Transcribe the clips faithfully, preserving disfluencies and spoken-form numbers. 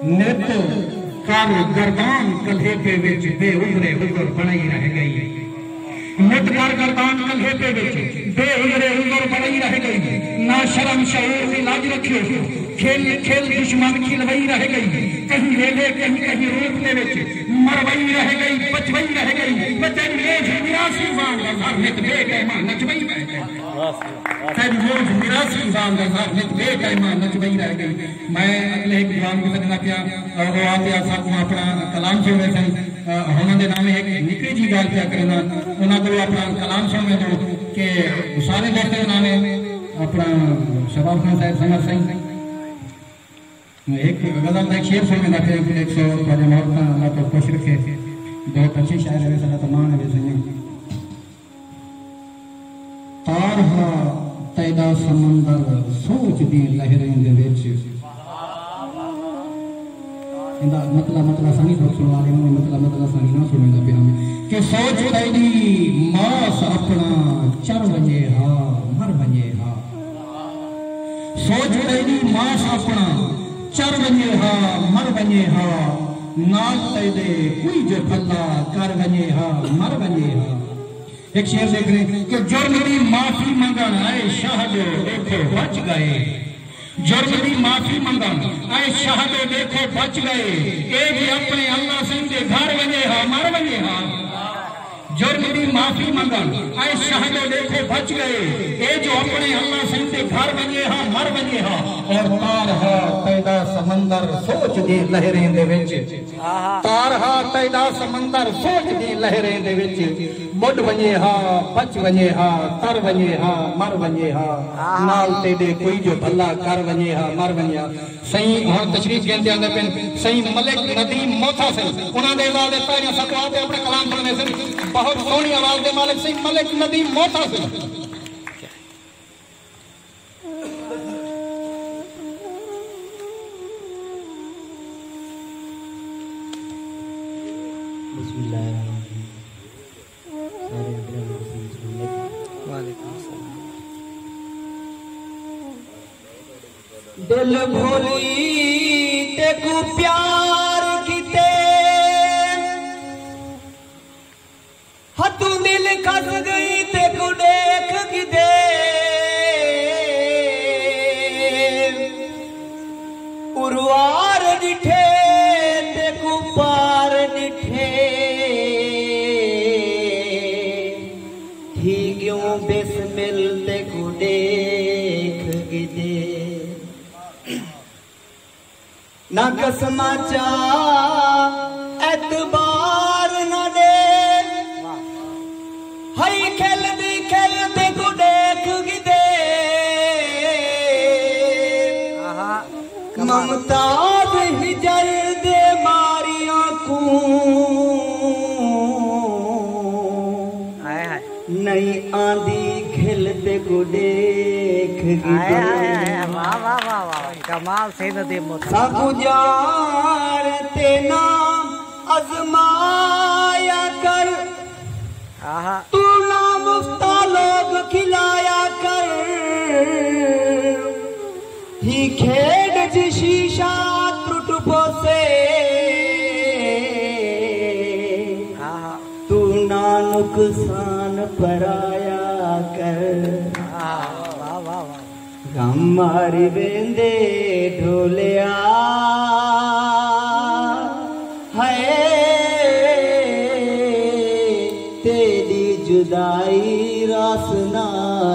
نت کر گردان کلہیپے وچ بے عذرے عذر بݨائی رہ ڳئی۔ نت کر گردان کلہیپے وچ بے عذرے عذر بݨائی رہ ڳئی۔ نہ شرم شعور دی لاج رکھیو، کھل کھل دشمن کھلوائی رہ ڳئی۔ کہیں ویلھے کہیں کہیں روپ دے وچ مروئی رہ ڳئی، بچوائی رہ ڳئی۔ میں تیری مونجھ میراثی وانگ دا گھر نت بے ٹائماں نچوائی رہ ڳئی۔ تیری مونجھ میراثی وانگ دا گھر نت بے ٹائماں نچوائی رہ ڳئی۔ میں اڳلے ہک جوان کوں سݙݨا پیا، او آ کے اساکوں اپݨا کلام سݨویسن۔ انہاں دے ناویں ہک نکڑی جی ڳالھ پیا کریندا، انہاں کولوں اپݨا کلام سݨویندوں کہ سارے دوستاں دے ناویں اپݨا شباب خان صاحب سمر سائیں۔ ہک غزل دا ہک شعر سݨویندا پیا، ہک سو تہاݙے مولوی تاں اللہ تاں خوش رکھے۔ بہت اچھے شاعر ہے، ساݙا تاں مان ہے سئیں۔ تار ہا تیݙا سمندر سوچ دی لہریں دے وچ۔ ایندا مطلب، مطلب ساݨی سݨوا ݙے، مطلب، مطلب ساݨی نہ سݨویندا پیا میں کہ سوچ تیݙی ماس اپݨا چر ونڄے ہا، مر ونڄے ہا۔ سوچ تیݙی ماس اپݨا چر ونڄے ہا، مر ونڄے ہا، نال تیݙے کوئی جو بھلا کر ونڄے ہا، مر ونڄے ہا۔ ہک شعر ݙیکھݨے کہ جرم دی معافی منگݨ آئے شاہ جو ݙیکھو بچ ڳئے۔ جرم دی معافی منگݨ آئے شاہ جو ݙیکھو بچ ڳئے۔ اے جے اپݨے اللہ سئیں دے گھر ونڄے ہا، مر ونڄے ہا۔ جرم دی معافی منگݨ آئے شاہ جو ݙیکھو بچ ڳئے۔ اے جو اپݨے اللہ سئیں دے گھر ونڄے ہا، مر ونڄے ہا۔ اور تار ہا تیݙا سمندر سوچ دی لہریں دے وچ۔ تار ہا تیݙا سمندر سوچ دی لہریں دے وچ۔ ٻݙ ونڄے ہا، بچ ونڄے ہا، تر ونڄے ہا، مر ونڄے ہا۔ نال تیݙے کوئی جو بھلا کر ونڄے ہا، مر ونڄے ہا۔ سئیں ہݨ تشریف گھن تے آندے پن، سئیں ملک ندیم موتھا سئیں، انہاں دے اعزاز اچ پہریاں سکوا تے اپݨا کلام سݨویسن۔ بہت سوہݨی آواز دے مالک سئیں ملک ندیم موتھا سئیں۔ بسم اللہ الرحمن الرحیم۔ سارے گرام دوستاں نوں السلام علیکم۔ وعلیکم السلام۔ دل بھولی تیکوں پیار کیتے، ہتھوں دل کھس ڳئی تیکوں ݙیکھ گھدے۔ اروار ݙٹھے تیکوں پار ݙٹھے، تھی ڳیوں بسمل تیکوں ݙیکھ گھدے۔ نہ قسماں چا اعتبار نہ ݙے، ہئی کھل دی کھل تیکوں ݙیکھ گھدے۔ آہا، کمال۔ ممتاز ہجر دے ماریاں کوں ہائے ہائے۔ نئیں آندی گھل تیکوں ݙیکھ ہائے ہائے گھدے۔ ہائے، واہ، واہ، واہ، واہ، کمال سید ادیب محترم۔ ساکوں ڄاݨ تے نہ ازمایا کر، آہا۔ توں نہ مفتا لوگ کھلایا کر، ہی کھیݙ اچ شیشہ ترٹ پوسے۔ آہا۔ توں نہ نقصان پرایا کر۔ واہ، واہ، واہ، واہ۔ غم ماری ویندے ڈھولیا، ہائے تیݙی جدائی راس نہ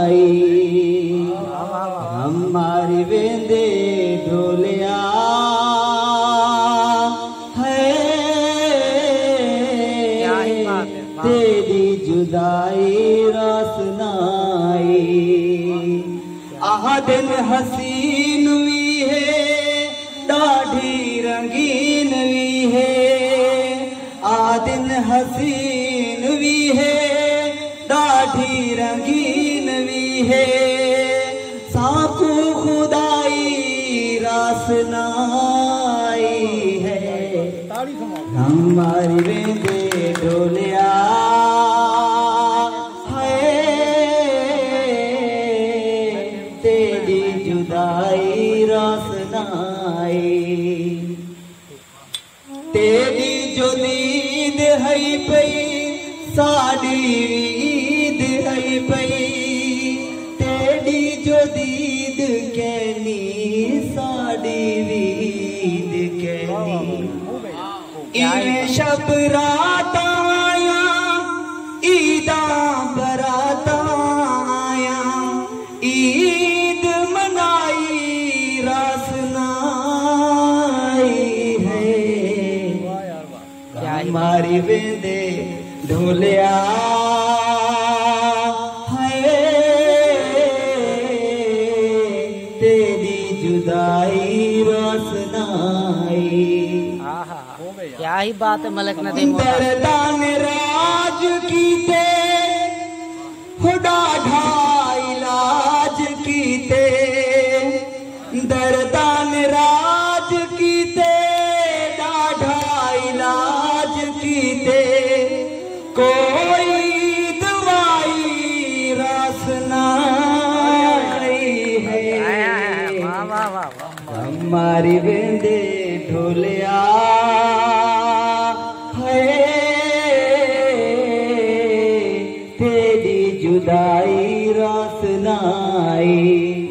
آئی۔ واہ، واہ، واہ۔ غم ماری ویندے ڈھولیا، ہائے کیا ہی بات ہے، واہ۔ تیݙی جدائی راس نہ آئی۔ آہدن حسین وی ہے، ݙاڈھی رنگین وی ہے۔ آہدن حسین وی ہے، ݙاڈھی رنگین وی ہے۔ ساکوں خدائی راس نہ آئی ہے۔ غم ماری ویندے ڈھولیا، ہائے تیݙی جدائی راس نہ آئی۔ ہئی پئی، ساݙی وی عید ہئی پئی، تیݙی جو دید کینی، ساݙی وی عید کینی۔ ایویں شب راتاں آیاں، عیداں براتاں آیاں، عید منائی راس نہ آئی ہے۔ ماری ویندے ڈھولیا، ہائے تیری جدائی رس نائی۔ کیا ہی بات ہے ملک ندیم۔ دردان راج کیتے، خدا ڈھا علاج کیتے، دردان راج کیتے، ݙاڈھا علاج کیتے، کوئی دوائی راس نہ آئی ہے۔ ماری ویندے ڈھولیا، ہائے تیݙی جدائی راس نہ آئی۔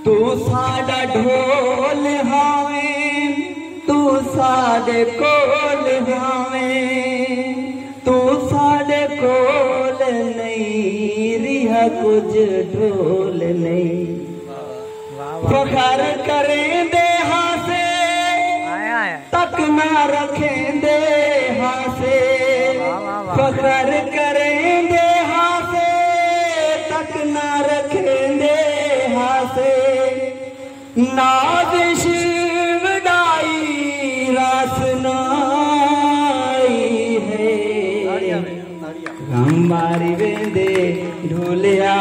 توں ساݙا ڈھول ہاویں، توں ساݙے کول ہاویں، توں ساݙے کول نئیں، ریہا کجھ ڈھول نئیں۔ فخر کریندے ہاسے، تک نہ رکھیندے ہاسے۔ فخر کریندے ہاسے، تک نہ رکھیندے ہاسے۔ نازش وݙائی راس نہ آئی ہے۔ غم ماری ویندے ڈھولیا،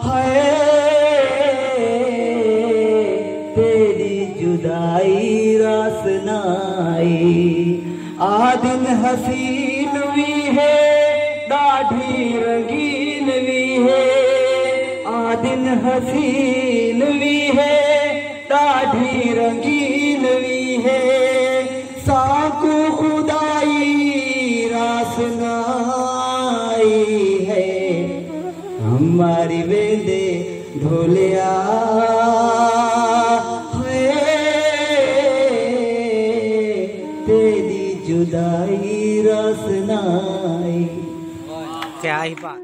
ہائے تیݙی جدائی راس نہ آئی۔ آہدن حسین وی ہے، ݙاڈھی رنگین وی ہے۔ آہدن حسین وی ہے، ݙاڈھی رنگین وی ہے۔ ساکوں خدائی راس نہ آئی ہے۔ غم ماری ویندے ڈھولیا، ہائے تیݙی جدائی راس نہ آئی۔ کیا ہی بات۔